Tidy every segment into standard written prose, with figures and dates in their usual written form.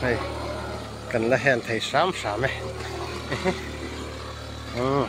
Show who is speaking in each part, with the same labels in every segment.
Speaker 1: Hei kan la hel thei hram hram e. Umm.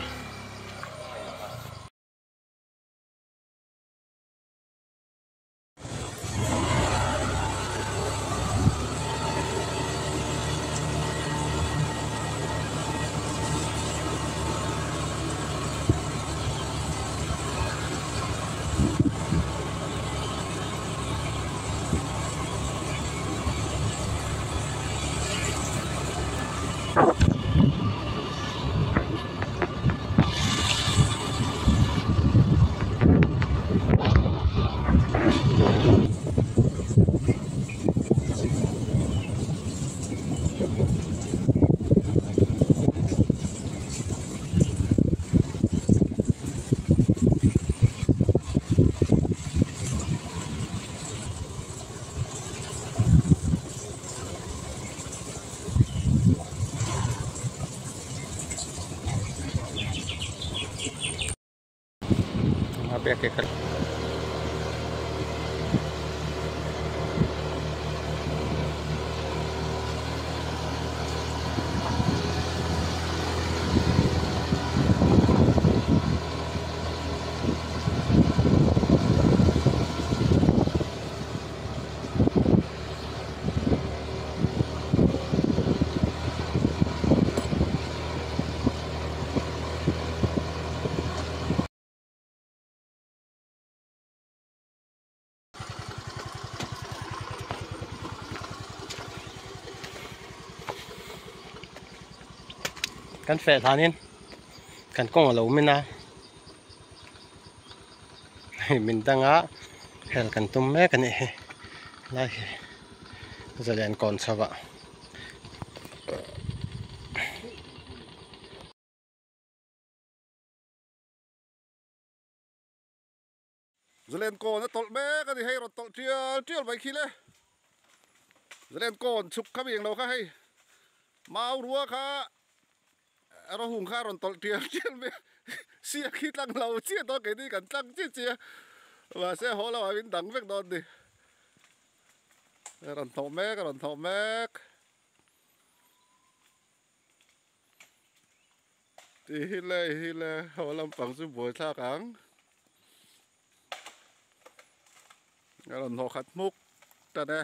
Speaker 1: Kan feh hlanin kan kawng a lo min a hei min danga hel kan tum mek a nih hi lai hi zalen kawn chho ah.
Speaker 2: Zalen kawn a tawlh mek a ni hei rawn tawlh tial tial mai khi le Zalen kawn chhuk kha mi englo kha hei mau rua kha rawhung kha rawn tawlh tial tial mai a sia khi tlang lo chiah dawn keini kan tlang chiah chiah a mahse haw lo ah min dang vek dawn a ni a rawn thawh mek a rawn thawh mek. Tih hi le hi le haw lampang chu buai thlak ang a rawn hnawh khat hmuk tan e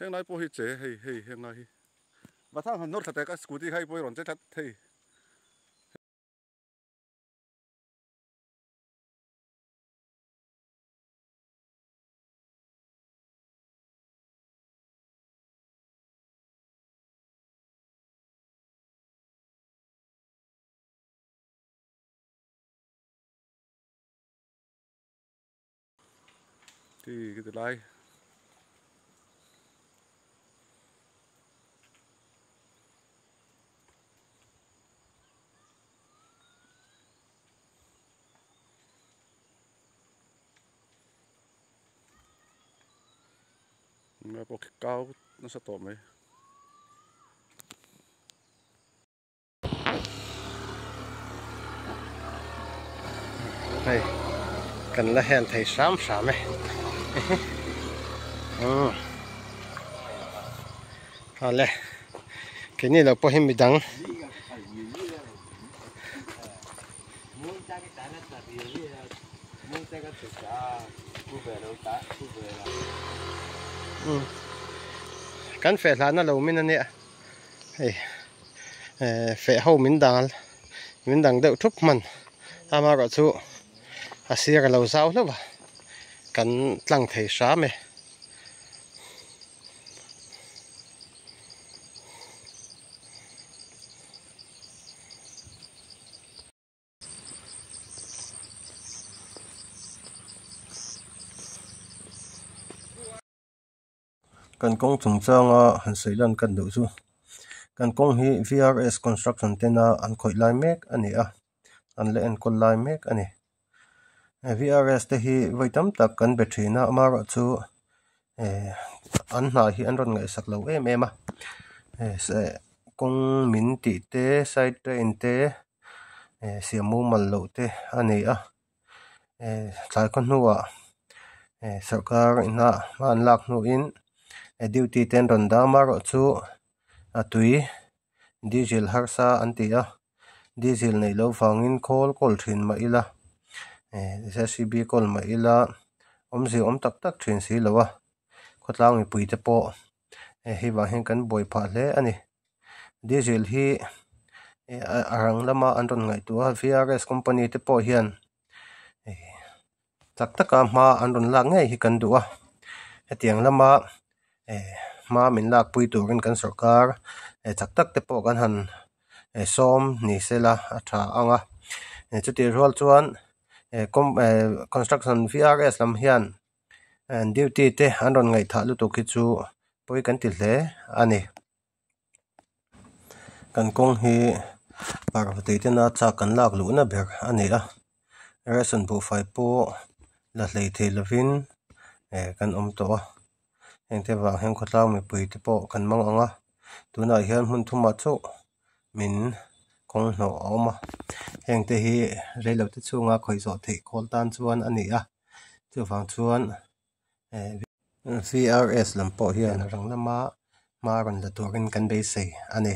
Speaker 2: heng lai pawh hi che hei hei heng lai hi bathang han nawr thla teh ka scooty kha hei pawh hi rawn che thlat thei. Thì cái từ đây Nga pawh khi kau nasa tawh mai.
Speaker 1: Hei kan la hel thei hram hram e umm awle keini lo pawh hi midang Kan feh hlahna lo min a nia hei feh ho min dal min dang deuh thup hman amaherawhchu a sir a lo zau hlauh a kan tlang thei hram e. Kan kawng chungchanga han sawi lan kan duh chu kan kawng hi V_R_S construction tena an khawih lai mek a ni a an la enkawl lai mek a ni V_R_S te hi vawi tam tak kan be thin a amaherawhchu eh an hna hi an rawn ngaihsak lo em em a kawng min tih te side train te eh siam mumal loh te a ni a eh tlai khaw hnuah Sorkar ina hma an lak hnuin duty te an rawn dam a erawh chu a tui diesel harsa an ti a diesel neih loh vangin khawl kawl thin mah ila j c b kawl mah ila awmzia awm tak tak thin si lo a khawtlang mipui te pawh hei vang hian kan buai phah hle a ni diesel hi a rang lama an rawn ngaihtuah a v r s company te pawh hian chak taka hma an rawn lak ngei hi kan duh a hetiang lama hma min lakpui turin kan sawrkar chak tak te pawh kan han sawm ni sela a tha ang a chutih rual chuan construction v r s lam hian duty te an rawn ngaihthah lutuk hi chu pawi kan ti hle a ni. Kan kawng hi parvati tena chak kan lak luhna ber a ni a ration buhfai pawh la hlei thei lovin kan awm tawh a heng te vang hian khawtlang mipui te pawh kan mang ang a tunah hian hmun thumah chauh min kawng hnawh a awm a heng te hi reilote chhunga khawih zawh theih khawl tan chuan a ni a chuvang chuan v r s lam pawh hian a rang lama hma rawn la turin kan beisei a ni.